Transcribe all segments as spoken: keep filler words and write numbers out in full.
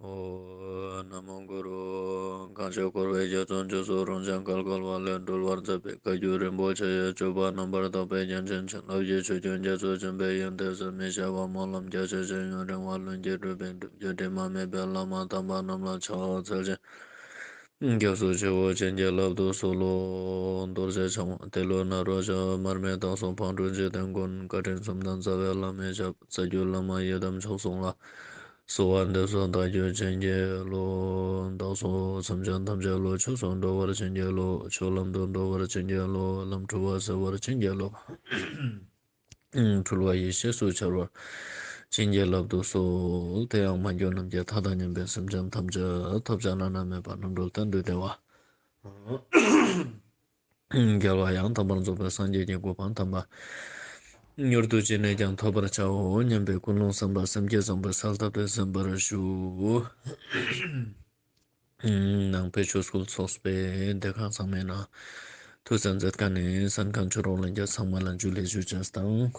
ཨོ། ན་མོ་གུ་རུ། གང་ཞིག་འཁོར་བའི་རྒྱ་མཚོ་མཇུག་སུ་རུང་ཞིང་བརྒལ་དཀའ་བ་ལས་སྒྲོལ་བར་མཛད་པའི་བཀའ་བརྒྱུད་རིན་པོ་ཆེ་ཡི་སྤྱོད་པ་རྣམ་པར་དག་པའི་རྒྱན་ཅན་བྱིན་རླབས་ཀྱི་ཆུ་རྒྱུན་རྒྱ་མཚོ་ཆེན་པོའི་ཡོན་ཏན་ཟད་མི་ཤེས་པ་སྨོན་ལམ་རྒྱ་ཆེ་ཞིང་ཡུན་རིང་བ་ལྷུན་གྱིས་གྲུབ་པའི་སྒྲུབ་བརྒྱུད་དྲི་མ་མེད་པའི་བླ་མ་དམ་པ་རྣམས་ལ་ཕྱག་འཚལ་ཞིང་། སྐྱབས་སུ་མཆིའོ། བྱིན་གྱིས་བརླབ་ཏུ་གསོལ་ལོ། རྡོ་རྗེ་འཆང་དབང་ཏེ་ལོ་ནཱ་རོ་ཞབས། མར་མི་དྭགས་པོ་ཕག་གྲུ་འཇིག་རྟེན་མགོན། བཀའ་དྲིན་གསུམ་ལྡན་རྩ་བའི་བླ་མའི་ཞབས། རྩ་བརྒྱུད་བླ་མ་ཡི་དམ་མཆོག་གསུམ་ལ། གསོལ་བ་འདེབས་སོ་བདག་རྒྱུད་བྱིན་གྱིས་རློབས། བདག་སོགས་སེམས་ཅན་ཐམས་ཅད་བློ་ཆོས་སུ་འགྲོ་བར་བྱིན་གྱིས་རློབས། ཆོས་ལམ་དུ་འགྲོ་བར་བྱིན་གྱིས་རློབས། ལམ་འཁྲུལ་བ་སེལ་བར་བྱིན་གྱིས་རློབས། འཁྲུལ་བ་ཡེ་ཤེས་སུ་འཆར་བར་བྱིན་གྱིས་བརླབ་ཏུ་གསོལ། དེ་ཡང་མ་གྱུར་ནམ་མཁའི་མཐའ་དང་མཉམ་པའི་སེམས་ཅན་ཐམས་ཅད་ཐོབ་བྱ་བླ་ན་མེད་པ་རྣམ་གྲོལ་གཏན་དུ་བདེ་བ། རྒྱལ་བ་ཡང་དག་པར་རྫོགས་པའི་སངས་རྒྱས་ཀྱི་གོ་འཕང་དམ་པ། མྱུར་དུ་ཅི་ནས་ཀྱང་ཐོབ་པར་བྱའོ་སྙམ་པའི་ཀུན་སློང་བསམ་པ་སེམས་བསྐྱེད་བཟང་པོའི་གསལ་བཏབ་སྟེ་གསན་པར་ཞུ། ནང་པའི་ཆོས་སྐུལ་ཚོགས་པའི་སྡེ་ཁག་ཚང་མའི་ནང་ཐུགས་གསན་མཛད་མཁན་ནི་གསན་མཁན་ཆོས་གྲོགས་ལྷན་རྒྱས་ཚང་མ་ལ་ཇུ་ལེ་ཞུ་ཅེས་དང་།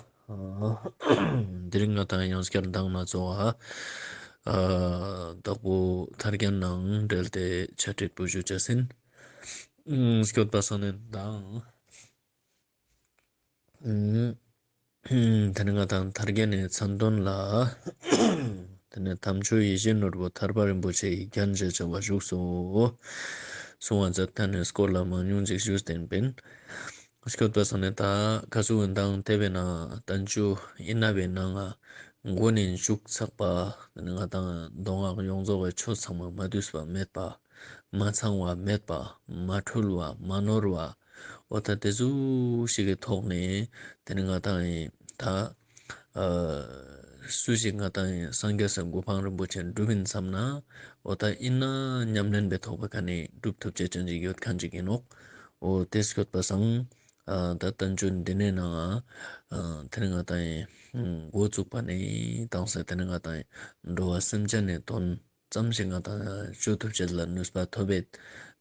དེ་རིང་ང་དང་ཡང་བསྐྱར་མདང་ནེ་ཚོགས་པ་བདག་པོ་ཐར་རྒྱན་ནང་འབྲེལ་ཏེ་ཆ་ཁྲིད་པོ་ཞུ་ཅེས་ཡིན། སྐྱོད་པ་སང་ནེ་མདང་། དེ་ནེ་ང་དང་ཐར་རྒྱན་ནི་མཚན་དོན་ལ། དེ་ནེ་དམ་ཆོས་ཡིད་བཞིན་ནོར་བུ་ཐར་པ་རིན་པོ་ཆེ་ཡི་རྒྱན་ཞེས་བྱ་བ་བཞུགས་སོ། གསུང་བ་མཛད་མཁན་ནི་སྐོར་ལ་མང་ཉུང་ཅིག་ཞུས་ཏེ་ཡིན་པིན། སྐྱོད་པ་སང་ནེ་ད་ཁ་སུ་འོན་ཏང་དེ་བས་ན་བསྟན་བཅོས་ཡིན་ན་བས་ན་ང་མགོ་ནེ་མཇུག་ཚག་པ། དེ་ནེ་ང་དང་མདོ་སྔགས་ཡོངས་རྫོགས་པའི་ཆོས་ཚང་མ་མ་བསྡུས་པ་མེད་པ། མ་ཚང་བ་མེད་པ། མ་འཁྲུལ་བ་མ་ནོར་བ། འོ་ད་དེ་ཟུག་ཞིག་གི་ཐོག་ནེ་དེ་ནེ་ང་དང་ཡིན་ད་སུ་ཞིག་ང་དང་ཡིན་སངས་རྒྱས་སི་གོ་འཕང་རིན་པོ་ཆེ་འགྲུབ་ཡིན་བསམ་ན། འོ་ད་ཡིན་ན་ཉམས་ལེན་པའི་ཐོག་པའི་ཁ་ནེ་འགྲུབ་ཐུབ་ཅེས་ཅན་ཅིག་ཡོད་མཁན་ཅིག་ཡིན་ནོག་འོ་དེ་སྐྱོད་པ་སང་ད་བསྟན་བཅོས་འདི་ནེ་ནང་དེ་ནེ་ང་དང་ཡིན་འགོ་བཙུགས་པ་ནེ་དང་སེ་དེ་ནེ་ང་དང་ཡིན་འགྲོ་བ་སེམས་ཅན་ནི་དོན་ཙམ་ཞིག་ང་དང་བཅོ་ཐུབ་ཅེས་ལ་ནུས་པ་ཐོབ་པས།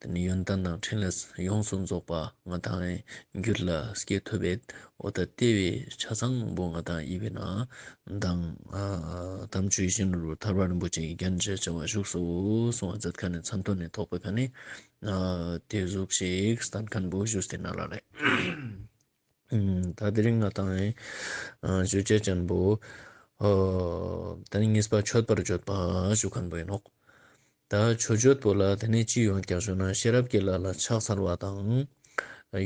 དེ་ནེ་ཡོན་ཏན་དང་ཕྲིན་ལས་ཡོངས་སུ་རྫོགས་པ་ང་དང་རྒྱུད་ལ་སྐྱེ་ཐུབ་པས། འོ་ད་དེ་བས་ཆ་ཚང་པོ་ང་དང་ཡིན་པས་ན་མདང་དམ་ཆོས་ཡིད་བཞིན་ནོར་བུ་ཐར་པ་རིན་པོ་ཆེ་ཡི་རྒྱན་ཞེས་བྱ་བ་བཞུགས་སོ་གསུང་བ་མཛད་མཁན་ནི་མཚན་དོན་ནི་ཐོག་པའི་ཁ་ནེ་དེ་ཟུག་ཞིག་བསྟན་མཁན་པོ་ཞུས་ཏེ་ན་ལ་ལེ། ད་དེ་རིང་ང་དང་ཞུ་ཅེས་ཅན་པོ་ད་ནི་གཉིས་པ་མཆོད་པར་བརྗོད་པ་ཞུ་མཁན་པོ་ཡིན་ནོག་ད་མཆོད་བརྗོད་པོ་ལ་དེ་ནེ་ཅི་ཡོང་ཀྱག་ཞུ་ན་ཤེས་རབ་ཀྱི་ལྷ་ལ་ཕྱག་འཚལ་བ་དང་།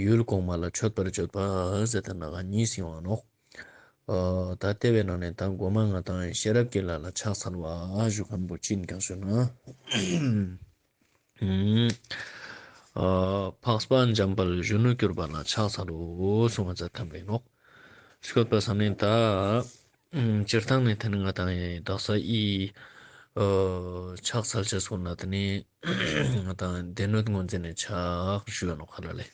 ཡུལ་གོང་མ་ལ་མཆོད་པར་བརྗོད་པ་ཟེར་ཏེ་ནང་གཉིས་ཡོང་བ་ནོག་ད་དེ་བས་ནང་ནེ་ད་མགོ་མ་ང་དང་ཤེས་རབ་ཀྱི་ལྷ་ལ་ཕྱག་འཚལ་བ་ཞུ་མཁན་པོ་ཅི་ཡིན་ཀྱག་ཞུ་ན། འཕགས་པ་འཇམ་དཔལ་གཞོན་ནུར་གྱུར་པ་ལ་ཕྱག་འཚལ་ལོ་གསུང་བ་མཛད་མཁན་པོ་ཡིན་ནོག་སྐྱོད་པ་སང་ནེ་ད་སྤྱིར་བཏང་ནེ་དེ་ནེ་ང་དང་ཡིན་དག་ས་ཨི་ཕྱག་འཚལ་ཅེས་སོང་ན་དེ་ནེ་ང་དང་སྡེ་སྣོད་ངོས་འཛིན་ནེ་ཕྱག་ཞུ་ཡ་ནོག་ཧ་ལ་ལེ།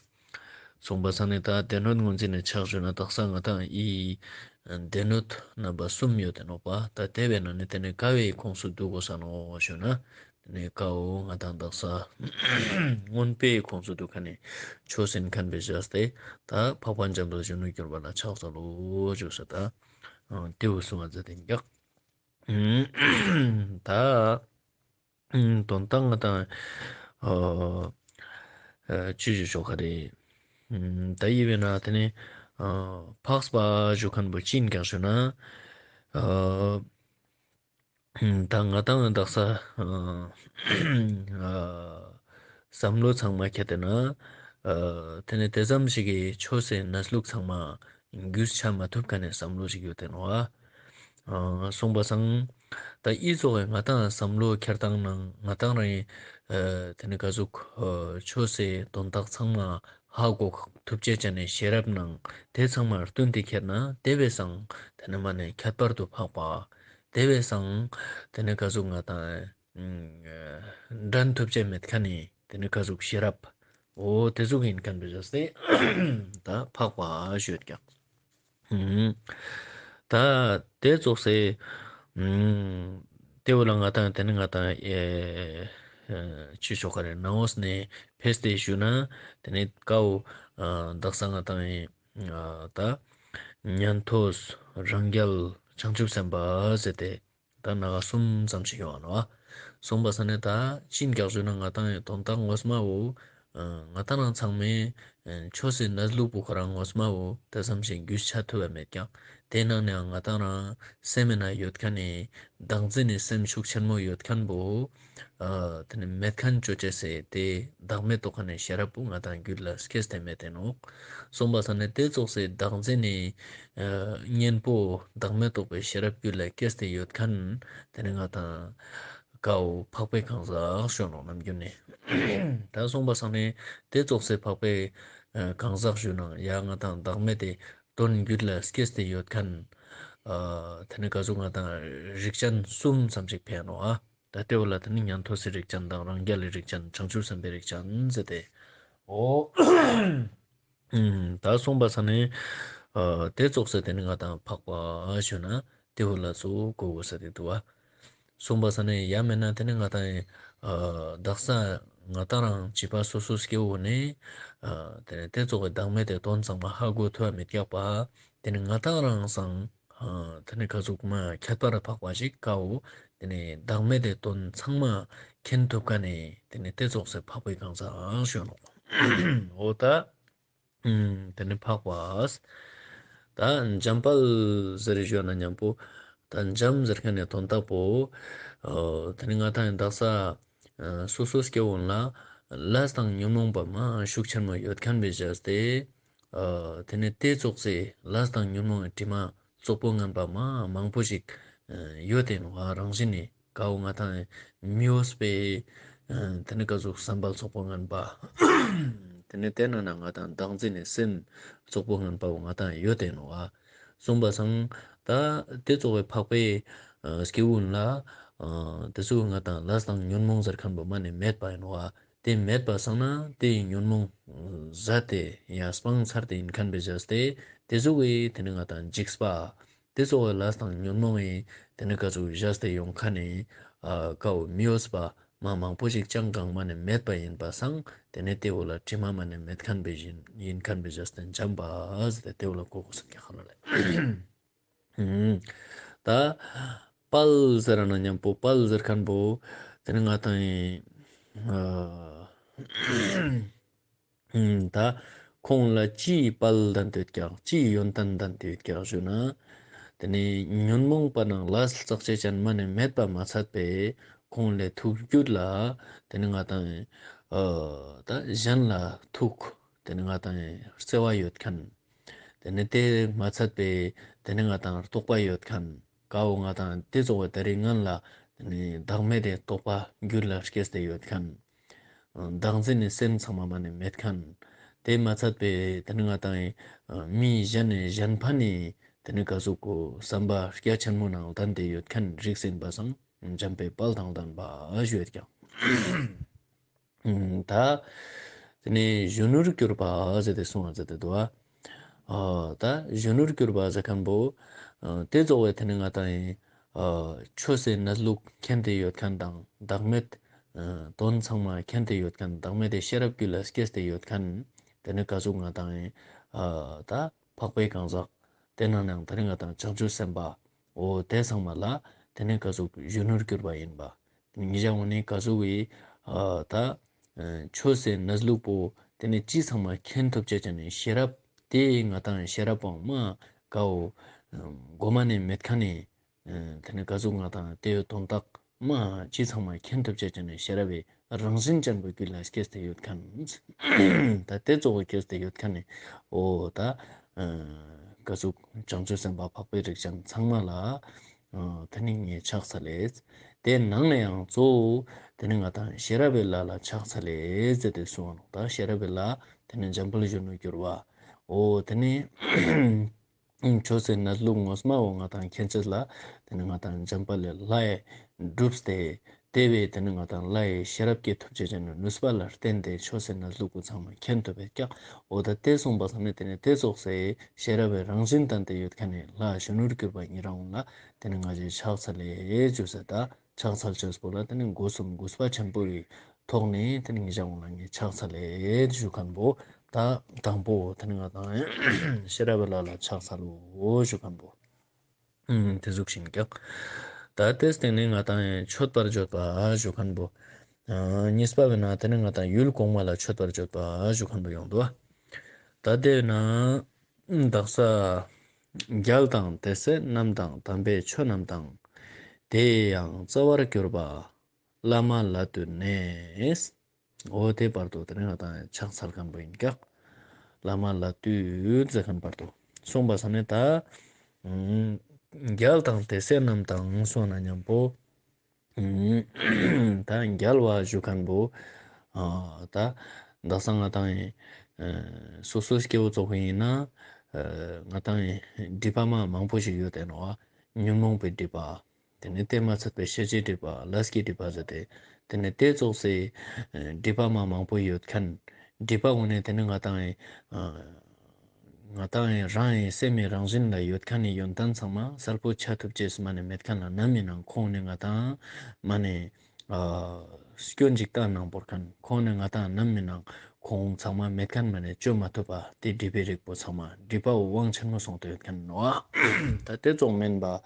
གསུངས་པ་སང་ནེ་ད་སྡེ་སྣོད་ངོས་འཛིན་ནེ་ཕྱག་ཞུ་ན་དག་ས་ང་དང་ཨི་སྡེ་སྣོད་རྣམ་པ་གསུམ་ཡོད་དེ་ནོག་པ། ད་དེ་བས་ན་ནི་དེ་ནེ་ཀ་བའི་ཁོངས་སུ་འདུ་དགོས་ས་ནོག་ཞུ་ན། དེ་ནེ་ཀ་བོ་ང་དང་དག་ས་མངོན་པའི་ཁོངས་སུ་འདུ་མཁན་ནི་ཆོས་ཡིན་མཁན་པོའི་ཞུས་ཏེ་ད་འཕགས་པ་འཇམ་དཔལ་གཞོན་ནུར་གྱུར་པ་ལ་ཕྱག་འཚལ་ལོ་ཞུས་ཏེ་ད་དེ་བོ་གསུང་བ་མཛད་དེ་ཡིན་ཀྱག་ད་དོན་དག་ང་དང་ཨ་ཨ་ཅི་ཞུ་ཆོག་ག་རེད། ད་ཡིན་པས་ན་དེ་ནི་ཨ་འཕགས་པ་ཞུ་མཁན་པོ་ཅི་ཡིན་ཀྱག་ཞུ་ན། ཨ་ད་ང་དང་དག་ས་ཨ་བསམ་བློ་ཚང་མ་ཁྱེར་ཏེ་ན་ཨ་དེ་ནི་དེ་ཙམ་ཞིག་གི་ཆོས་སི་གནས་ལུགས་ཚང་མ་རྒྱུས་ཆ་མ་ཐུབ་མཁན་ནི་བསམ་བློ་ཞིག་ཡོད་དེ་ནོག་ཨ། གསུངས་པ་སང་ད་ཨི་ཙོགས་ང་དང་བསམ་བློ་འཁྱེར་སྟངས་ནང་ང་དང་རང་ཨ་དེ་ནི་ག་ཟུག་ཨ་ཆོས་སི་དོན་དག་ཚང་མ་ཧ་གོ་ཐུབ་ཅེས་ཅན་ནི་ཤེས་རབ་ནང་དེ་ཚང་མ་བསྟུན་ཏེ་འཁྱེར་ན་དེ་བས་སང་དེ་ནི་མ་ནེ་ཁྱད་པར་དུ་འཕགས་པ། དེ་བས་སང་དེ་ནི་ག་ཟུག་ང་དང་འགྲན་ཐུབ་ཅེས་མེད་མཁན་ནི་དེ་ནི་ག་ཟུག་ཤེས་རབ། འོ་དེ་ཟུག་ཡིན་མཁན་པོའི་ཞུས་ཏེ་ད་འཕགས་པ་ཞུ་ཡོད་ཀྱག་ད་དེ་ཙོགས་སེ་དེ་བོ་ལ་ང་དང་དེ་ནི་ང་དང་ཨེ་ཅི་ཆོག་ག་རེ་ནང་འོས་ནས་ཕེས་ཏེ་ཞུ་ན་དེ་ནི་ཀ་བོ་དག་ས་ང་དང་ཨེ་ད་ཉན་ཐོས་རང་རྒྱལ་བྱང་ཆུབ་སེམས་དཔའ་ཟེར་ཏེ་ད་ནང་གསུམ་ཙམ་ཞིག་ཡོང་བ་ནོག་སོང་པ་ས་ནེ་ད་ཅི་ཨིན་ཀྱག་ཞུ་ན་ང་ཏང་དོན་དག་ངོ་མ་བོ་ང་ཏང་རང་ཚང་མའི་ཆོས་སི་གནས་ལུགས་པོ་ཁོ་རང་ངོ་མ་བོ་ད་ཙམ་ཞིག་རྒྱུས་ཆ་ཐུབ་པ་མེད་ཀྱག། དེ་ནང་ནའང་ང་ཏང་རང་སེམས་ནང་ཡོད་ཁན་ནི་བདག་འཛིན་ནི་སེམས་ཤུགས་ཆེན་མོ་ཡོད་ཁན་བོ་ཨ་དེ་ནི་མེད་ཁན་ཅོ་ཅེས་སི་དེ་བདག་མེད་རྟོགས་ཁན་ནི་ཤེས་རབ་པོ་ང་ཏང་རྒྱུད་ལ་སྐྱེས་ཏེ་མེད་དེ་ནོག། སོང་པ་ས་ནེ་དེ་ཙོགས་སི་བདག་འཛིན་ནི་ཨ་གཉེན་པོ་བདག་མེད་རྟོགས་པའི་ཤེས་རབ་རྒྱུད་ལ་སྐྱེས་ཏེ་ཡོད་ཁན་དེ་ནི་ང་ཏང་ཀའོ་འཕགས་པའི་གང་ཟག་ཞུ་ནོག་ནམ་རྒྱུན་ནེ། ད་སོང་པ་ས་ནེ་དེ་ཙོགས་སི་འཕགས་པའི་ཨ་གང་ཟག་ཞུ་ན་ཡང་ང་ཏང་བདག་མེད་དེ་དོན་རྒྱུད་ལ་སྐྱེས་ཏེ་ཡོད་ཁན་ཨ་དེ་ནི་ག་ཟུག་ང་ཏང་རིགས་ཅན་གསུམ་ཙམ་ཞིག་ཕན་ནོག་ཨ། ད་དེ་བོ་ལ་དེ་ནི་ཉན་ཐོས་སི་རིགས་ཅན་དང་རང་རྒྱལ་ལི་རིགས་ཅན་བྱང་ཆུབ་སེམས་དཔའི་རིགས་ཅན་ཟེར་ཏེ། འོ། ཨུམ། ད་སོང་པ་ས་ནེ་ཨ་དེ་ཙོགས་སི་དེ་ནི་ང་ཏང་འཕགས་པ་ཞུ་ན་དེ་བོ་ལ་སུ་གོ་གོས་ཏེ་དུག་པ། སོང་པ་ས་ནེ་ཡང་མེད་ན་དེ་ནི་ང་ཏང་ཨ་དག་ས་ང་ཏང་རང་བྱིས་པ་སོ་སོ་སྐྱེ་བོ་ནི་ཨ་དེ་ནི་དེ་ཙོགས་སི་བདག་མེད་དེ་དོན་ཚང་མ་ཧ་གོ་ཐུབ་པ་མེད་ཀྱག་པ། དེ་ནི་ང་ཏང་རང་སང་ཨ་དེ་ནི་ག་ཟུག་མ་ཁྱད་པར་འཕགས་པ་ཞིག་ཀའོ། དེ་ནི་བདག་མེད་དེ་དོན་ཚང་མ་མཁྱེན་ཐུབ་ཁན་ནི་དེ་ནི་དེ་ཙོགས་སི་འཕགས་པའི་གང་ཟག་ཞུ་ནོག། འོ་ད། ཨུམ། དེ་ནི་འཕགས་པ། ད་འཇམ་དཔལ་ཟེར་ཞུ་ན་མཉམ་པོ་ད་འཇམ་ཟེར་ཁན་ནི་དོན་དག་པོ་ཨ་དེ་ནི་ང་ཏང་དག་ས་ཨ་སོ་སོ་སྐྱེ་བོ་ལ་ལས་དང་ཉོན་མོངས་པ་མ་ཤུགས་ཆེན་མོ་ཡོད་ཁན་བེ་བཞག་སྟེ་ཨ་དེ་ནི་དེ་ཙོགས་སི་ལས་དང་ཉོན་མོངས་དྲི་མ་རྩོག་པོ་ངན་པ་མ་མང་པོ་ཞིག་ཡོད་དེ་ནོག། རང་བཞིན་ནི་ཀའོ་ང་ཏང་མི་འོས་པའི་དེ་ནི་ག་ཟུག་བསམ་པ་རྩོག་པོ་ངན་པ་དེ་ནི་དེ་ནང་ན་ང་ཏང་བདག་འཛིན་ནི་སེམས་རྩོག་པོ་ངན་པ་བོ་ང་ཏང་ཡོད་དེ་ནོག། སོང་པ་སང་ད་དེ་ཙོགས་པའི་འཕགས་པའི་སྐྱེ་བོ་ལ་དེ་ཙོགས་ང་ཏང་ལས་དང་ཉོན་མོངས་ཟེར་ཁན་བོ་མ་ནེ་མེད་པ་ཨིན་ནོག། དེ་མེད་པ་སང་ན་དེའི་ཉོན་མོངས་ཟད་དེ་ཡང་སྤངས་ཚར་ཏེ་ཨིན་ཁན་བེ་བཞག་སྟེ་དེ་ཟུག་གི་དེ་ནི་ང་ཏང་འཇིགས་པ་དེ་ཙོགས་སི་ལས་དང་ཉོན་མོངས་སི་དེ་ནི་ག་ཟུག་བཞག་སྟེ་ཡོང་ཁན་ནི་ཨ་ཀའོ་མི་འོས་པ་མ་མང་པོ་ཞིག་ཅང་གང་མ་ནེ་མེད་པ་ཨིན་པ་སང་དེ་ནི་དེ་བོ་ལ་དྲི་མ་མ་ནེ་མེད་ཁན་བེ་ཨིན་ཁན་བེ་བཞག་སྟེ་འཇམ་པ་ཟེར་ཏེ་དེ་བོ་ལ་གོ་གོས་ཏེ་ཁ་ལ་ལེ། ད་དཔལ་ཟེར་ན་མཉམ་པོ་དཔལ་ཟེར་ཁན་བོ་དེ་ནི་ང་ཏང་ཨ་ད་ཁོང་ལ་ཅིའི་དཔལ་ལྡན་ཏེ་ཡོད་ཀྱག་ཅིའི་ཡོན་ཏན་ལྡན་ཏེ་ཡོད་ཀྱག་ཞུ་ན། དེ་ནི་ཉོན་མོངས་པ་ནང་ལས་ཙོགས་ཅན་མ་ནེ་མེད་པ་མ་ཚད་པའི་ཁོང་ལས་ཐུགས་རྒྱུད་ལ་དེ་ནི་ང་ཏང་ཨ་ད་གཞན་ལ་ཐུགས་དེ་ནི་ང་ཏང་བརྩེ་བ་ཡོད་ཁན། དེ་ནི་དེ་མ་ཚད་པའི་དེ་ནི་ང་ཏང་རྟོགས་པ་ཡོད་ཁན། ཀའོ་ང་ཏང་དེ་ཙོགས་པའི་ད་རེས་ང་ལ་དེ་ནི་བདག་མེད་དེ་རྟོགས་པ་རྒྱུད་ལ་སྐྱེས་ཏེ་ཡོད་ཁན། བདག་འཛིན་ནི་སེམས་ཚང་མ་མ་ནེ་མེད་ཁན། དེ་མ་ཚད་པའི་དེ་ནི་ང་ཏང་མི་གཞན་ནི་གཞན་ཕན་ནི་དེ་ནི་ག་ཟུག་གོ་བསམ་པ་རྒྱ་ཆེན་མོ་ནང་ལྡན་ཏེ་ཡོད་ཁན་རིགས་ཨིན་པ་སང་འཇམ་པའི་དཔལ་དང་ལྡན་པ་ཞུ་ཡོད་ཀྱག། ཨུམ། ད་དེ་ནི་གཞོན་ནུར་གྱུར་པ་ཟེར་ཏེ་གསུངས་པ་ཟེར་ཏེ་འདུག་པ། ཨ་ད་གཞོན་ནུར་གྱུར་པ་ཟེར་ཁན་བོ་ཨ་དེ་ཙོགས་པའི་དེ་ནི་ང་ཏང་ཨ་ཆོས་སི་གནས་ལུགས་མཁྱེན་ཏེ་ཡོད་ཁན་དང་བདག་མེད་ཨ་དོན་ཚང་མ་མཁྱེན་ཏེ་ཡོད་ཁན། བདག་མེད་དེ་ཤེས་རབ་རྒྱུད་ལ་སྐྱེས་ཏེ་ཡོད་ཁན། དེ་ནི་ག་ཟུག་ང་ཏང་ཨ་ད་འཕགས་པའི་གང་ཟག། དེ་ནང་ནའང་ད་རེས་ང་ཏང་བྱང་ཆུབ་སེམས་དཔའ། འོ་དེ་ཚང་མ་ལ་དེ་ནི་ག་ཟུག་གཞོན་ནུར་གྱུར་པ་ཨིན་པ། ཉེ་ཞ་འོ་ནི་ག་ཟུག་གི་ཨ་ད་ཨ་ཆོས་སི་གནས་ལུགས་པོ་དེ་ནི་ཅི་ཚང་མ་མཁྱེན་ཐུབ་ཅེས་ཅན་ནི་ཤེས་རབ་དེ་ང་ཏང་ཤེས་རབ་པོ་མ་ཀའོ་གོ་མ་ནེ་མེད་ཁན་ནི་ཨ་དེ་ནི་ག་ཟུག་ང་ཏང་དེའི་དོན་དག་མ་ཅི་ཚང་མ་མཁྱེན་ཐུབ་ཅེས་ཅན་ནི་ཤེས་རབ་པའི་རང་བཞིན་ཅན་པོ་རྒྱུད་ལ་སྐྱེས་ཏེ་ཡོད་ཁན། ད་དེ་ཙོགས་པོ་སྐྱེས་ཏེ་ཡོད་ཁན་ནི་འོ་ད་ཨ་ག་ཟུག་བྱང་ཆུབ་སེམས་དཔའ་འཕགས་པའི་རིགས་ཅན་ཚང་མ་ལ་ཨ་དེ་ནི་ངས་ཕྱག་འཚལ་ལེ། དེ་ནང་ནའང་གཙོ་བོ་དེ་ནི་ང་ཏང་ཤེས་རབ་པའི་ལྷ་ལ་ཕྱག་འཚལ་ལེ་ཟེར་ཏེ་གསུངས་པ་ནོག། ད་ཤེས་རབ་པའི་ལྷ་དེ་ནི་འཇམ་དཔལ་གཞོན་ནུར་གྱུར་པ། འོ་དེ་ནི་ཆོས་སི་གནས་ལུགས་ངོ་མ་བོ་ང་ཏང་མཁྱེན་ཅེས་ལ་དེ་ནི་ང་ཏང་འཇམ་དཔལ་ལྷའི་ལྷ་ཡིས་བསྒྲུབས་ཏེ་དེ་བས་དེ་ནི་ང་ཏང་ལྷའི་ཤེས་རབ་སྐྱེ་ཐུབ་ཅེས་ཅན་ནི་ནུས་པ་ལ་བརྟེན་ཏེ་ཆོས་སི་གནས་ལུགས་པོ་ཚང་མ་མཁྱེན་ཐུབ་པའི་ཀྱག། འོ་ད་དེ་གསུངས་པ་ཙམ་ནེ་དེ་ནི་དེ་ཙོགས་སི་ཤེས་རབ་པའི་རང་བཞིན་ལྡན་ཏེ་ཡོད་ཁན་ནི་ལྷ་གཞོན་ནུར་གྱུར་པ་ཉེ་རང་ལ་དེ་ནི་ང་ཞའི་ཕྱག་འཚལ་ལེ་ཞུས་ཟེར། ད་ཕྱག་འཚལ་ཅེས་པོ་ལ་དེ་ནི་སྒོ་གསུམ་གུས་པ་ཆེན་པོའི་ཐོག་ནེ་དེ་ནི་ཉེ་ཞ་འོ་ལ་ངས་ཕྱག་འཚལ་ལེ་ཞུ་ཁན་བོ། ད་དང་པོ་དེ་ནི་ང་ཏང་ཤེས་རབ་པའི་ལྷ་ལ་ཕྱག་འཚལ་ལོ་ཞུ་ཁན་བོ། ཨུམ། དེ་ཟུག་ཤིན་ཀྱང་། ད་དེའི་སྟེང་ནས་ང་ཏང་མཆོད་པར་བརྗོད་པ་ཞུ་མཁན་པོ། ཨ་གཉིས་པ་བོ་ན་དེ་ནི་ང་ཏང་ཡུལ་གོང་མ་ལ་མཆོད་པར་བརྗོད་པ་ཞུ་མཁན་པོ་ཡོང་འདུག། ད་དེ་ན་དག་ས་རྒྱལ་དང་དེ་སྲས་རྣམས་དང་། དམ་པའི་ཆོས་རྣམས་དང་། དེ་ཡང་རྩ་བར་གྱུར་པ། བླ་མ་ལ་བཏུད་ནས། འོ་དེ་བར་དུ་དེ་ནི་ང་ཏང་ཕྱག་འཚལ་མཁན་པོ་ཡིན་ཀྱག། བླ་མ་ལ་བཏུད་ཟེར་མཁན་བར་དུ། གསུངས་པ་ས་ནི་ད་ཨ་རྒྱལ་དང་དེ་སྲས་རྣམས་དང་གསུངས་ན་མཉམ་པོ། ཨ་ད་རྒྱལ་བ་ཞུ་མཁན་པོ། ཨ་ད་དག་ས་ང་ཏང་ཨ་སོ་སོའི་སྐྱེ་བོ་ཙོགས་ཡིན་ན། ཨ་ང་ཏང་སྒྲིབ་པ་མ་མང་པོ་ཞིག་ཡོད་དེ་ནོག། ཉོན་མོངས་པའི་སྒྲིབ་པ། དེ་ནས་དེ་མ་ཚད་པའི་ཤེས་བྱའི་སྒྲིབ་པ། ལས་ཀྱི་སྒྲིབ་པ་ཟེར་ཏེ། དེ་ནས་དེ་ཙོགས་སི་སྒྲིབ་པ་མ་མང་པོ་ཡོད་མཁན། སྒྲིབ་པ་འོ་ནས་དེ་ནས་ང་ཏང་ཨ་ང་ཏང་རང་ཡི་སེམས་ཡི་རང་བཞིན་ལ་ཡོད་མཁན་ནི་ཡོན་ཏན་ཚང་མ་གསལ་པོ་ཆ་ཐུབ་ཅེས་མ་ནེ་མེད་མཁན་ལ་ནམ་ཡིན་ནང་ཁོང་ནི་ང་ཏང་མ་ནེ་ཨ་སྐྱོན་ཅིག་བཏང་ནང་བོར་མཁན། ཁོང་ནི་ང་ཏང་ནམ་ཡིན་ནང་ཁོང་ཚང་མ་མེད་མཁན་མ་ནེ་བཅོ་མ་ཐུབ་པ། དེ་སྒྲིབ་པའི་རིགས་པོ་ཚང་མ་སྒྲིབ་པ་བོ་དབང་ཆེན་མོ་སོང་སྟེ་ཡོད་མཁན་ནོག། ད་དེ་ཙོགས་མེན་པ།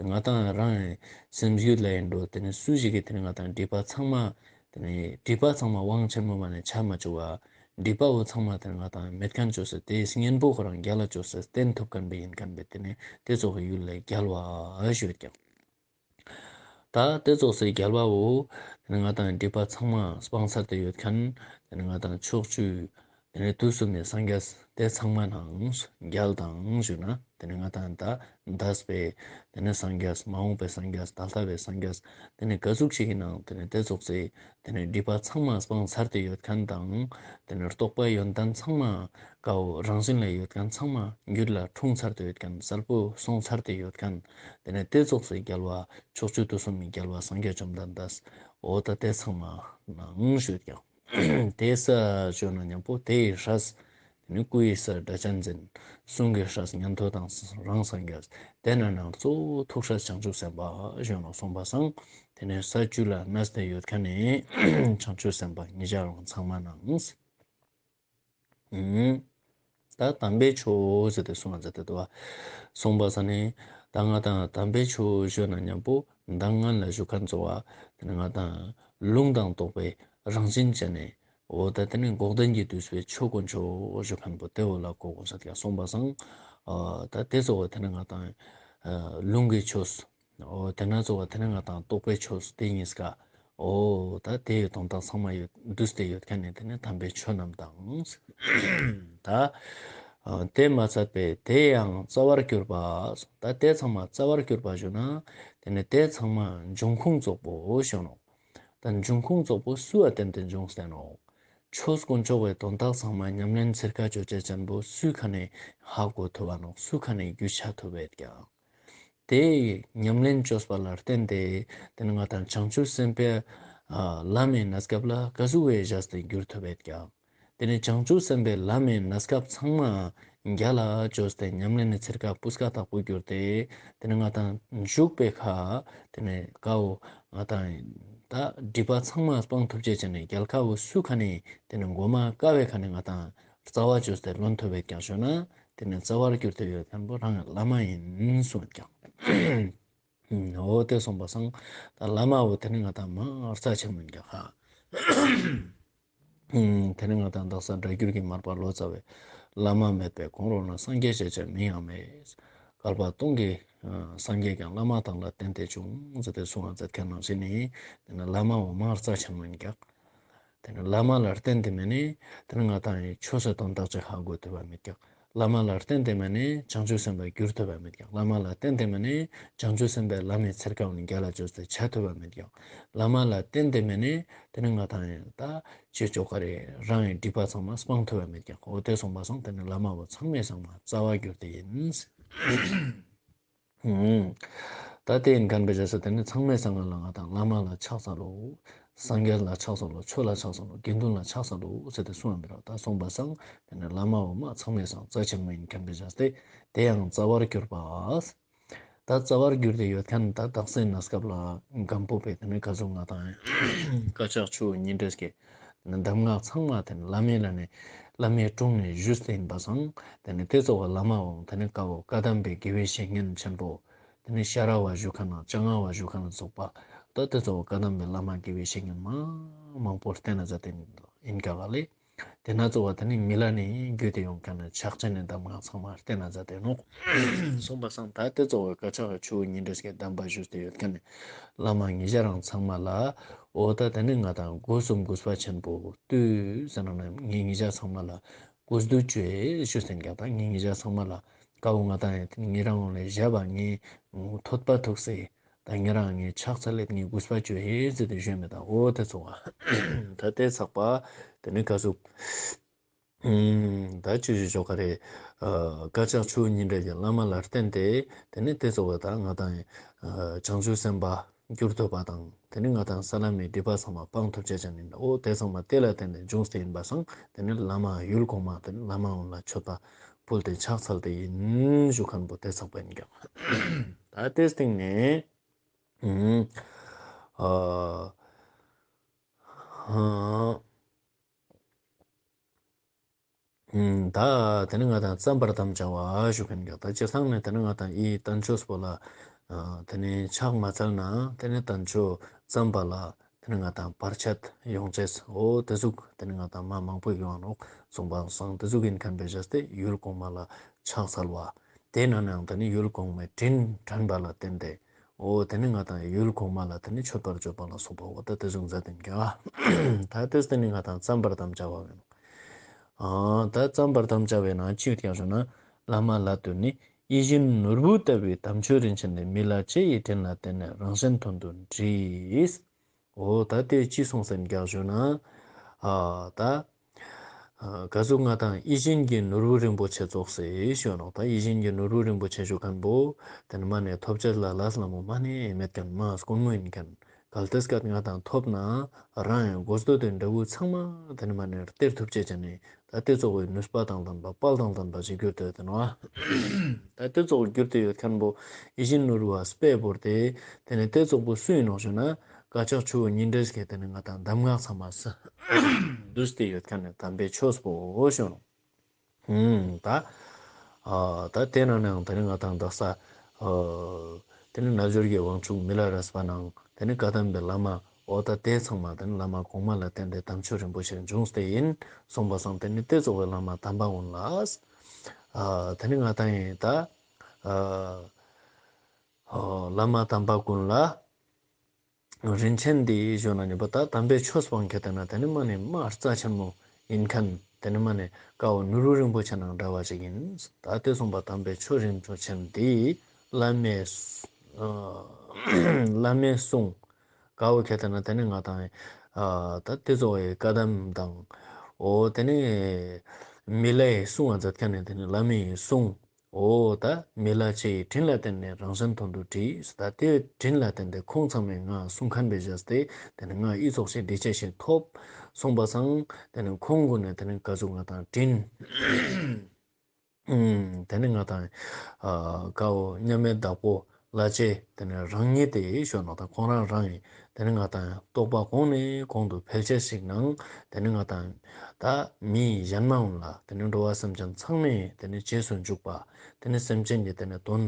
ང་ཏང་རང་སེམས་རྒྱུད་ལ་ཡིན་འགྲོ། དེ་ནི་སུ་ཞིག་གི་དེ་ནི་ང་ཏང་སྒྲིབ་པ་ཚང་མ། དེ་ནི་སྒྲིབ་པ་ཚང་མ་དབང་ཆེན་མོ་མ་ནེ་ཆ་མ་བཅུག་པ། སྒྲིབ་པ་བོ་ཚང་མ་དེ་ནི་ང་ཏང་མེད་མཁན་བཅོས་སེ་དེའི་གཉེན་པོ་ཁོ་རང་རྒྱལ་ལ་བཅོས་སེ་བསྟེན་ཐུབ་མཁན་པོ་ཡིན་མཁན་པོ་དེ་ནི་དེ་ཙོགས་ཡུལ་ལ་རྒྱལ་བ་ཞུ་ཡོད་ཀྱག། ད་དེ་ཙོགས་སི་རྒྱལ་བ་བོ། དེ་ནི་ང་ཏང་སྒྲིབ་པ་ཚང་མ་སྤང་ཚར་ཏེ་ཡོད་མཁན། དེ་ནི་ང་ཏང་ཕྱོགས་བཅུའི། དེ་ནི་དུས་གསུམ་མི་སངས་རྒྱས་དེ་ཚང་མ་ནང་རྒྱལ་དང་ཞུ་ན། དེ་ནི་ང་ཏང་ད་འདས་པའི་དེ་ནི་སངས་རྒྱས། མ་འོངས་པའི་སངས་རྒྱས། ད་ལྟ་བའི་སངས་རྒྱས། དེ་ནི་ག་ཟུག་ཞིག་གི་ནང་དེ་ནི་དེ་ཙོགས་སི་དེ་ནི་སྒྲིབ་པ་ཚང་མ་སྤང་ཚར་ཏེ་ཡོད་མཁན་དང་། དེ་ནི་རྟོགས་པའི་ཡོན་ཏན་ཚང་མ་ཀ་བོ་རང་བཞིན་ལ་ཡོད་མཁན་ཚང་མ་རྒྱུད་ལ་འཁྲུངས་ཚར་ཏེ་ཡོད་མཁན། གསལ་པོ་སོང་ཚར་ཏེ་ཡོད་མཁན། དེ་ནི་དེ་ཙོགས་སི་རྒྱལ་བ། ཕྱོགས་བཅུ་དུས་གསུམ་མི་རྒྱལ་བ་སངས་རྒྱས་བཅོམ་ལྡན་འདས། འོ་ད་དེ་ཚང་མ་ནང་ཞུ་ཡོད་ཀྱག། དེ་ས་ཞུ་ན་མཉམ་པོ་དེ་ཡི་སྲས། དེ་ནི་སྐུ་ཡི་སྲས་སྒྲ་གཅན་འཛིན། གསུང་གི་སྲས་ཉན་ཐོས་དང་རང་སངས་རྒྱས། དེ་ན་ནང་གཙོ་བོ་ཐུགས་སྲས་བྱང་ཆུབ་སེམས་དཔའ་ཞུ་ན་གསུངས་པ་སང་། དེ་ནི་ས་བཅུ་ལ་གནས་ཏེ་ཡོད་མཁན་ནི་བྱང་ཆུབ་སེམས་དཔའ་ཉེ་ཆར་རང་ཚང་མ་ནང་། ཨུམ། ད་དམ་པའི་ཆོས་ཟེར་ཏེ་གསུངས་ཟེར་ཏེ་འདུག་པ། གསུངས་པ་ས་ནི། ད་ང་ཏང་དམ་པའི་ཆོས་ཞུ་ན་མཉམ་པོ་མདང་སྔན་ལ་ཞུ་མཁན་གཙོ་བོ། དེ་ནི་ང་ཏང་ལུང་དང་རྟོགས་པའི་རང་བཞིན་ཅན་ནི། འོ་ད་དེ་ནི་འགོག་བདེན་གྱིས་བསྡུས་པའི་ཆོས་དཀོན་མཆོག་ཞུ་མཁན་པོ་དེ་བོ་ལ་གོ་དགོས་ས་ཀྱང་གསུངས་པ་སང་། ཨ་ད་དེ་གཙོ་བོ་དེ་ནི་ང་ཏང་ཨ་ལུང་གི་ཆོས། འོ་དེ་ན་གཙོ་བོ་དེ་ནི་ང་ཏང་རྟོགས་པའི་ཆོས་དེ་གཉིས་ཀ། འོ་ད་དེའི་དོན་དག་ཚང་མ་ཡོད་འདུས་ཏེ་ཡོད་མཁན་ནི་དེ་ནི་དམ་པའི་ཆོས་རྣམས་དང་། ད་ཨ་དེ་མ་ཚད་པའི་དེ་ཡང་རྩ་བར་གྱུར་པ། ད་དེ་ཚང་མ་རྩ་བར་གྱུར་པ་ཞུ་ན། དེ་ནི་དེ་ཚང་མ་འབྱུང་ཁུངས་རྫོགས་པོ་ཞུ་ནོག། ད་འབྱུང་ཁུངས་རྫོགས་པོ་སུ་ཨ་བརྟེན་ཏེ་འབྱུང་སྟེ་ནོག། ཆོས་དཀོན་མཆོག་གི་དོན་དག་ཚང་མ་ཉམས་ལེན་ཚིར་ཁ་ཅོ་ཅེས་ཅན་པོ་སུའི་ཁ་ནས་ཧ་གོ་ཐུབ་བ་ནོག། སུའི་ཁ་ནས་རྒྱུས་ཆ་ཐུབ་བད་ཀྱག། དེ་ཉམས་ལེན་བཅོས་པ་ལ་བརྟེན་ཏེ་དེ་ནི་ང་ཏང་བྱང་ཆུབ་སེམས་དཔའི་ཨ་ལམ་མི་གནས་སྐབས་ལ་ག་ཟུག་བའི་བཞག་སྟེ་འགྱུར་ཐུབ་བད་ཀྱག། དེ་ནི་བྱང་ཆུབ་སེམས་དཔའི་ལམ་མི་གནས་སྐབས་ཚང་མ་རྒྱལ་ལ་བཅོས་ཏེ་ཉམས་ལེན་ནི་ཚིར་ཁ་སྤུས་ཀ་དག་པོ་གྱུར་ཏེ། དེ་ནི་ང་ཏང་འཇུག་པའི་ཁ་དེ་ནི་ཀ་བོ་ང་ཏང་ད་སྒྲིབ་པ་ཚང་མ་སྤང་ཐུབ་ཅེས་ཅན་ནི་རྒྱལ་ཁ་བོ་སུའི་ཁ་ནས་དེ་ནི་མགོ་མ་ཀ་བའི་ཁ་ནས་ང་ཏང་རྩ་བ་བཅོས་ཏེ་ལོན་ཐུབ་བད་ཀྱག་ཞུ་ན། དེ་ནི་རྩ་བར་གྱུར་ཏེ་ཡོད་མཁན་པོ་རང་བླ་མ་ཡིན་གསུངས་ཀྱག། འོ་དེ་གསུངས་པ་སང་། ད་བླ་མ་བོ་དེ་ནི་ང་ཏང་མ་རྩ་ཆེན་མོ་ཡིན་ཀྱག་ཧ། དེ་ནི་ང་ཏང་དག་ས་སྒྲ་བསྒྱུར་གྱི་མར་པ་ལོ་ཙཱ་བས། བླ་མ་མེད་པའི་གོང་རོལ་ན། སངས་རྒྱས་ཞེས་བྱའི་མིང་ཡང་མེད། བསྐལ་པ་སྟོང་གི་སངས་རྒྱས་ཀྱང་། བླ་མ་དང་ལ་བརྟེན་ཏེ་བྱུང་། ཟེར་ཏེ་གསུངས་པ་མཛད་མཁན་ནང་བཞིན་ནི། དེ་ནི་བླ་མ་བོ་མ་རྩ་ཆེན་མོ་ཡིན་ཀྱག། དེ་ནི་བླ་མ་ལ་བརྟེན་ཏེ་མེད་ནི། དེ་ནི་ང་ཏང་ཡི་ཆོས་སི་དོན་དག་ཅིག་ཧ་གོ་ཐུབ་བ་མེད་ཀྱག། བླ་མ་ལ་བརྟེན་ཏེ་མེད་ནི་བྱང་ཆུབ་སེམས་དཔའ་གྱུར་ཐུབ་བ་མེད་ཀྱག། བླ་མ་ལ་བརྟེན་ཏེ་མེད་ནི་བྱང་ཆུབ་སེམས་དཔའི་ལམ་མི་ཚིར་ཁ་བོ་ནི་རྒྱལ་ལ་བཅོས་ཏེ་ཆ་ཐུབ་བ་མེད་ཀྱག། བླ་མ་ལ་བརྟེན་ཏེ་མེད་ནི་དེ་ནི་ང་ཏང་ཡི་ད་ཅི་ཅོ་ག་རེ་རང་ཡི་སྒྲིབ་པ་ཚང་མ་སྤང་ཐུབ་བ་མེད་ཀྱག། འོ་དེ་གསུངས་པ་སང་དེ་ནི་བླ་མ་བོ་ཚང་མའི་སང་མ་རྩ་བ་གྱུར་ཏེ་ཡིན། ད་དེ་ཡིན་མཁན་པོའི་བྱས་ཏེ་དེ་ནི་ཚང་མའི་སང་ང་ལ་ང་ཏང་བླ་མ་ལ་ཕྱག་འཚལ་ལོ། སངས་རྒྱས་ལ་ཕྱག་འཚལ་ལོ། ཆོས་ལ་ཕྱག་འཚལ་ལོ། དགེ་འདུན་ལ་ཕྱག་འཚལ་ལོ་ཟེར་ཏེ་གསུངས་པ་མི་རོ། ད་གསུངས་པ་སང་དེ་ནི་བླ་མ་བོ་མ་ཚང་མའི་སང་རྩ་ཆེན་མོ་ཡིན་མཁན་པོའི་བྱས་ཏེ། དེ་ཡང་རྩ་བར་གྱུར་པ། ད་རྩ་བར་གྱུར་ཏེ་ཡོད་མཁན་ད་དག་སའི་གནས་སྐབས་ལ་སྒམ་པོ་པས་དེ་ནི་ག་ཟུག་ང་ཏང་དཀར་ཆག་ཆུ་ཉི་འདྲེས་ཀྱི་གདམས་ངག་ཚང་མ་དེ་ནི་བླ་མའི་ལ་ནི་བླ་མའི་དྲུང་ནས་ཞུས་ཏེ་ཡིན་པ་སང་དེ་ནི་དེ་ཚོ་བ་བླ་མ་བོ་དེ་ནི་ཀ་བོ་བཀའ་གདམས་པའི་དགེ་བའི་བཤེས་གཉེན་ཆེན་པོ། དེ་ནི་ཤ་ར་བ་ཞུ་ཁན་ནང་། ལྕང་ང་བ་ཞུ་ཁན་ནང་ཚོགས་པ། ད་དེ་ཚོ་བཀའ་གདམས་པའི་བླ་མ་དགེ་བའི་བཤེས་གཉེན་མ་མང་པོ་བསྟེན་ན་མཛད་དེ་ཨིན་ཀ་ལ་ལེ། དེ་ན་ཚོགས་པ་དེ་ནི་མི་ལ་ནི་རྒྱུད་དེ་ཡོང་ཁན་ནི་ཕྱག་ཆེན་ནི་གདམས་ངག་ཚང་མ་བསྟེན་ན་མཛད་དེ་ནོག། སོང་པ་སང་ད་དེ་ཚོགས་པའི་བཀའ་ཕྱག་ཆུ་བོ་ཉི་ཁྲི་ཀའི་གདམས་པ་ཞུས་ཏེ་ཡོད་ཁན་ནི་བླ་མ་ཉེ་ཞ་རང་ཚང་མ་ལ། འོ་ད་དེ་ནི་ང་དང་སྒོ་གསུམ་གུས་པ་ཆེན་པོ་བཏུད་ཟེར་ན་ནི་ངེ་ཉེ་ཞ་ཚང་མ་ལ་གུས་འདུད་ཅོ་ཨིན་ཞུས་ཏེ་ཨིན་ཀ། ད་ངེ་ཉེ་ཞ་ཚང་མ་ལ་ཀ་བོ་ང་དང་ཡང་ཉེ་རང་ངོ་ལ་ཞབས་པ་ངེ་ཐོད་པ་ཐུག་སེ། ད་ཉེ་རང་ངེ་ཕྱག་འཚལ་ལེད་ངེ་གུས་པ་ཅོ་ཨིན་ཟེར་ཏེ་ཞུས་མེད་ད། འོ་དེ་ཚོགས་པ་ད་དེ་ཚགས་པ་དེ་ནི་ག་ཟུག་ད་ཆུ་བོ་ཞོགས་ཀ་རེ་བཀའ་ཕྱག་ཆུ་བོ་ཉི་ཁྲི་ཀའི་བླ་མ་ལ་བསྟེན་ཏེ་དེ་ནི་དེ་ཚོགས་པ་ད་ང་དང་བྱང་ཆུབ་སེམས་དཔའ་འགྱུར་ཐུབ་པ་དང་། དེ་ནི་ང་དང་ས་ལམ་མི་སྒྲིབ་པ་ཚང་མ་སྤང་ཐུབ་ཅེས་ཅན་ཨིན། འོ་དེ་ཚང་མ་དེ་ལ་བརྟེན་ཏེ་འབྱུང་སྟེ་ཨིན་པ་སང་དེ་ནི་བླ་མ་ཡུལ་གོང་མ་དེ་ནི་བླ་མ་འོ་ལ་མཆོད་པ་ཕུལ་ཏེ་ཕྱག་འཚལ་ཏེ་ཨིན་ཞུ་ཁན་པོ་དེ་ཚགས་པ་ཨིན་ཀ། ད་དེ་སྟེང་ནས་ཨ་ཨ་ད་དེ་ནི་ང་དང་བརྩམ་པར་དམ་བཅའ་བ་ཞུ་ཁན་ཀ། ད་སྤྱིར་བཏང་ནས་དེ་ནི་ང་དང་ཨི་བསྟན་བཅོས་པོ་ལ་དེ་ནི་ཕྱག་མ་འཚལ་ན་དེ་ནི་བསྟན་བཅོས་བརྩམས་པ་ལ་དེ་ནི་ང་དང་བར་ཆད་ཡོང་ཅེས། འོ་དེ་ཟུག་དེ་ནི་ང་དང་མ་མང་པོ་ཡོང་ནོག། སོང་པ་སང་དེ་ཟུག་ཨིན་ཁན་པའི་བྱས་ཏེ་ཡུལ་གོང་མ་ལ་ཕྱག་འཚལ་བ། དེ་ན་ནའང་དེ་ནི་ཡུལ་གོང་མའི་དྲིན་དྲན་པ་ལ་བརྟེན་ཏེ། འོ་དེ་ནི་ང་དང་ཡུལ་གོང་མ་ལ་དེ་ནི་མཆོད་པར་བརྗོད་པ་ལ་སོགས་པ་འོ་ད་དེ་ཟུག་མཛད་དེ་ཨིན་ཀ། ད་དེ་དེ་ནི་ང་དང་བརྩམ་པར་དམ་བཅའ་བ་ཨིན། ཨ་ད་བརྩམ་པར་དམ་བཅའ་བའི་ནང་ཅི་ཡོད་ཀྱང་ཞུ་ན། བླ་མ་ལ་བསྟོད་ནི་ཡིད་བཞིན་ནོར་བུ་ལྟ་བུའི་དམ་ཆོས་རིན་ཆེན་འདི། མི་ལ་ལྕེ་ཡི་དྲིན་ལ་བརྟེན་ནས་རང་གཞན་དོན་དུ་བྲིས། འོ་ད་དེ་ཅི་གསུངས་ཟེར་ཀྱང་ཞུ་ན། ཨ་ད་ཨ་ག་ཟུག་ང་དང་ཡིད་བཞིན་གྱི་ནོར་བུ་རིན་པོ་ཆེ་ཙོགས་སེ་ཞུ་ནོག། ད་ཡིད་བཞིན་གྱི་ནོར་བུ་རིན་པོ་ཆེ་ཞུ་ཁན་པོ་དེ་ནི་མ་ནེ་ཐོབ་ཅེས་ལ་ལས་སླ་མོ་མ་ནེ་མེད་ཁན་མ་དཀོན་མོ་ཨིན་ཁན། གལ་ཏེ་སྐད་ང་དང་ཐོབ་ན་རང་ཡང་དགོས་འདོད་དེ་འདྲ་བོ་ཚང་མ་དེ་ནི་མ་ནེ་སྟེར་ཐུབ་ཅེས་ཅན་ནི་ད་དེ་ཚོགས་པའི་ནུས་པ་དང་ལྡན་པ་དཔལ་དང་ལྡན་པ་ཞིག་གྱུར་ཏེ་ཡོད་དེ་ནོག། ད་དེ་ཚོགས་གྱུར་ཏེ་ཡོད་ཁན་པོ་ཡིད་བཞིན་ནོར་བུ་བ་དཔེ་བོར་ཏེ་དེ་ནི་དེ་ཚོགས་པོ་སུ་ཨིན་ནོག་ཞུ་ན་བཀའ་ཕྱག་ཆུ་བོ་ཉི་ཁྲི་ཀའི་དེ་ནི་ང་དང་གདམས་ངག་ཚང་མ་བསྡུས་ཏེ་ཡོད་ཁན་ནི་དམ་པའི་ཆོས་པོ་ཞུ་ནོག། ཨུམ་ད་ཨ་ད་དེ་ན་ནའང་དེ་ནི་ང་དང་དག་ས་ཨ་དེ་ནི་རྣལ་འབྱོར་གྱི་དབང་ཕྱུག་མི་ལ་རས་པ་ནང་དེ་ནི་བཀའ་གདམས་པའི་བླ་མ་འོ་ད་དེ་ཚང་མ་དེ་ནི་བླ་མ་གོང་མ་ལ་བརྟེན་ཏེ་དམ་ཆོས་རིན་པོ་ཆེ་འབྱུང་སྟེ་ཨིན། སོང་པ་སང་དེ་ནི་དེ་ཚོགས་པའི་བླ་མ་དམ་པ་ཀུན་ལ་ཨ་དེ་ནི་ང་དང་ཡིན་ད་ཨ་བླ་མ་དམ་པ་ཀུན་ལ། རིན་ཆེན་འདི་ཞུ་ན་ནི་པ་ད་དམ་པའི་ཆོས་སྤང་ཁན་དེ་ན་དེ་ནི་མ་ནེ་མ་རྩ་ཆེན་མོ་ཨིན་ཁན། དེ་ནི་མ་ནེ་ཀ་བོ་ནོར་བུ་རིན་པོ་ཆེ་ནང་འདྲ་བ་ཞིག་ཨིན། ད་དེ་སོང་པ་དམ་པའི་ཆོས་རིན་པོ་ཆེ་འདི་བླ་མའི་ཨ་བླ་མའི་གསུང་ཀ་བོ་ཁ་དེ་ན་དེ་ནི་ང་དང་ཨ་ད་དེ་ཚོགས་པའི་བཀའ་གདམས་དང་འོ་དེ་ནི་མི་ལའི་གསུང་བ་མཛད་ཁན་ནི་དེ་ནི་བླ་མའི་གསུང་། འོ་ད་མི་ལ་ལྕེ་ཡི་དྲིན་ལ་བརྟེན་ནས་རང་གཞན་དོན་དུ་བྲིས། ད་དེ་དྲིན་ལ་བརྟེན་ཏེ་ཁོང་ཚང་མས་ང་གསུང་ཁན་པའི་བྱས་ཏེ་དེ་ནི་ང་ཨི་ཙོགས་ཤིག་འདི་ཅེས་ཤིག་ཐོབ་སོང་པ་སང་དེ་ནི་ཁོང་ཀུན་ནས་དེ་ནི་ག་ཟུག་ང་དང་དྲིན་ཨུམ་དེ་ནི་ང་དང་ཨ་ཀ་བོ་མཉམ་མེད་བདག་པོ་ལ་ལྕེ་དེ་ནི་རང་ཉིད་དེ་ཞུ་ནོག། ད་ཁོང་རང་རང་ཡིན། དེ་ནི་ང་དང་རྟོགས་པ་གོང་ནས་གོང་དུ་འཕེལ་ཅེས་ཤིག་ནང་དེ་ནི་ང་དང་ད་མི་གཞན་མ་འོང་ལ་དེ་ནི་འགྲོ་བ་སེམས་ཅན་ཚང་མས་དེ་ནི་རྗེས་སུ་འཇུག་པ་དེ་ནི་སེམས་ཅན་གྱི་དེ་ནི་དོན་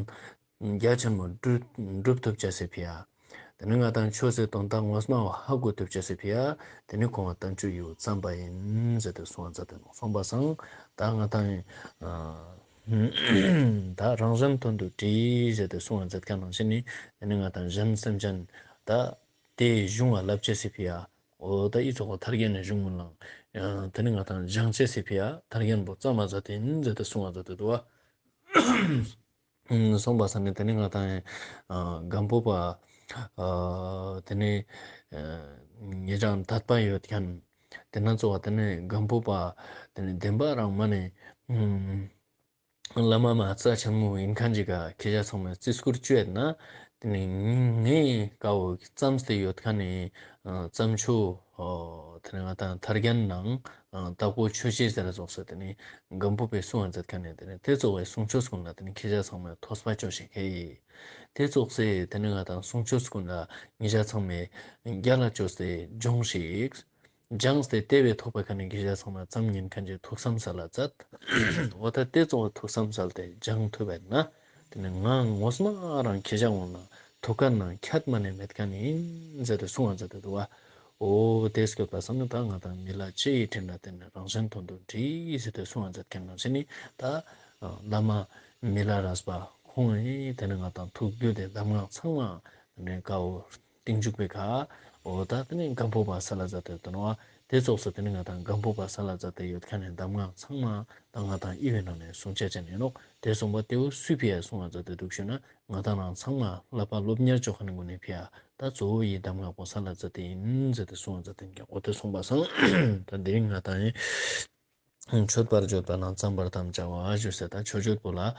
རྒྱ་ཆེན་མོ་འགྲུབ་འགྲུབ་ཐུབ་ཅེས་སི་ཕི་ཡ། དེ་ནི་ང་དང་ཆོས་སི་དོན་དག་ངོ་མ་བོ་ཧ་གོ་ཐུབ་ཅེས་སི་ཕི་ཡ། དེ་ནི་ཁོང་ང་བསྟན་བཅོས་ཡིའུ་བརྩམས་པ་ཡིན་ཟེར་ཏེ་གསུང་བ་མཛད་དེ་ནོག། སོང་པ་སང་ད་ང་དང་ཡིན་ཨ་ད་རང་གཞན་དོན་དུ་བྲིས་ཟེར་ཏེ་གསུང་བ་མཛད་ཁན་ནང་བཞིན་ནི་དེ་ནི་ང་དང་གཞན་སེམས་ཅན་ད་དེ་གཞུང་ང་བསླབ་ཅེས་སི་ཕི་ཡ། འོ་ད་ཨི་ཙོགས་ཐར་རྒྱན་ནི་གཞུང་ངུན་ལའང་དེ་ནི་ང་དང་སྦྱང་ཅེས་སི་ཕི་ཡ་ཐར་རྒྱན་པོ་བརྩམས་མ་མཛད་དེ་ཡིན་ཟེར་ཏེ་གསུང་བ་མཛད་དེ་འདུག་བ། སོང་པ་སང་ནི་དེ་ནི་ང་དང་ཨ་སྒམ་པོ་པ་ཨ་དེ་ནི་ཨ་ཉེ་རང་དད་པ་ཡོད་ཁན་དེ་ན་ཚོགས་པ་དེ་ནི་སྒམ་པོ་པ་དེ་ནི་བདེན་པ་རང་མ་ནེ་ཨ་བླ་མ་མ་རྩ་ཆེན་མོ་ཡིན་ཁན་ཅིག་ག་ཁྱེད་ཅག་ཚང་མས་བརྩི་བཀུར་ཅོ་ཡོད་ན་དེ་ནི་ངའི་ཀ་བོ་བརྩམས་ཏེ་ཡོད་ཁན་ནི་ཨ་བརྩམས་ཆོས་ཨ་དེ་ནི་ང་དང་ཐར་རྒྱན་ནང་ཨ་དྭགས་པོ་ཆོས་རྗེ་ཟེར་ར་ཙོགས་སེ་དེ་ནི་སྒམ་པོ་པའི་གསུང་བ་མཛད་ཁན་ནི་དེ་ནི་དེ་ཙོགས་པའི་གསུང་ཆོས་ཀུན་ལ་དེ་ནི་ཁྱེད་ཅག་ཚང་མས་ཐོས་པ་ཅོས་ཤིག་ཧེ། དེ་ཙོགས་སེ་དེ་ནི་ང་དང་གསུང་ཆོས་ཀུན་ལ་ཉེ་རང་ཚང་མས་རྒྱ་ལ་ཅོས་ཏེ་སྦྱོངས་ཤིག། སྦྱངས་ཏེ་དེ་བོའི་ཐོག་པའི་ཁ་ནས་ཁྱེད་ཅག་ཚང་མ་ཙམ་ཉན་ཁན་ཅིག་ཐུགས་བསམ་སལ་ལ་མཛད། འོ་ད་དེ་ཙོགས་ཐུགས་བསམ་སལ་ཏེ་སྦྱང་ཐུབ་པ་ན་ ཏེ་ནེ་ང་ངོས་མ་རང་ཁྱེ་ཞ་འོང་ན་ཐུགས་ཀ་ནེ་ཁྱད་མ་ནེ་མེད་ཁན་ཨིན་ཟེར་ཏེ་གསུང་བ་མཛད་དེ་འདུག་པ། འོ་ཏེ་སྐྱོད་པ་སང་ད་ང་དང་མི་ལ་ཅི་ཡི་དྲིན་ལ་བརྟེན་ནས་རང་གཞན་དོན་དུ་འདྲིས་ཟེར་ཏེ་གསུང་བ་མཛད་ཁན་ནང་བཞིན་ནི་ད་བླ་མ་མི་ལ་རས་པ་ཁོང་ངི་ཏེ་ནེ་ང་དང་ཐུགས་རྒྱུད་དེ་གདམས་ངག་ཚང་མ་ཏེ་ནེ་ཀ་བོ་རྟིང་འཇུག་པའི་ཁ་འོ་ད་ཏེ་ནེ་སྒམ་པོ་པ་སལ་ལ་མཛད་དེ་ཡོད་ནོག། ཏེ་ཙོགས་སུ་ཏེ་ནེ་ང་དང་སྒམ་པོ་པ་སལ་ལ་མཛད་དེ་ཡོད་ཁན་ནི་གདམས་ངག་ཚང་མ་ད་ང་དང་ཨི་བོའི་ནང་ནེ་གསུང་ཆ་ཅན་ཨིན་ནོག། ཏེ་གསུངས་པ་ཏེ་བོ་སུའི་ཕི་ཡ་གསུང་བ་མཛད་དེ་འདུག་ཞུ་ན་ང་དང་རང་ཚང་མ་བསླབ་པ་སློབ་གཉེར་ཅོ་ཁན་ནི་ངོས་ནེ་ཕི་ཡ་ད་གཙོ་བོ་ཡི་གདམས་ངག་པོ་སལ་ལ་མཛད་དེ་ཨིན་ཟེར་ཏེ་གསུང་བ་མཛད་དེ་ཨིན་ཀྱག། འོ་ཏེ་གསུངས་པ་སང་ད་དེ་རིང་ང་དང་ཡིན། མཆོད་པར་བརྗོད་པ་ན་བརྩམ་པར་དམ་བཅའ་བ་ཞུ་ཟེར་ད་མཆོད་བརྗོད་པོ་ལ་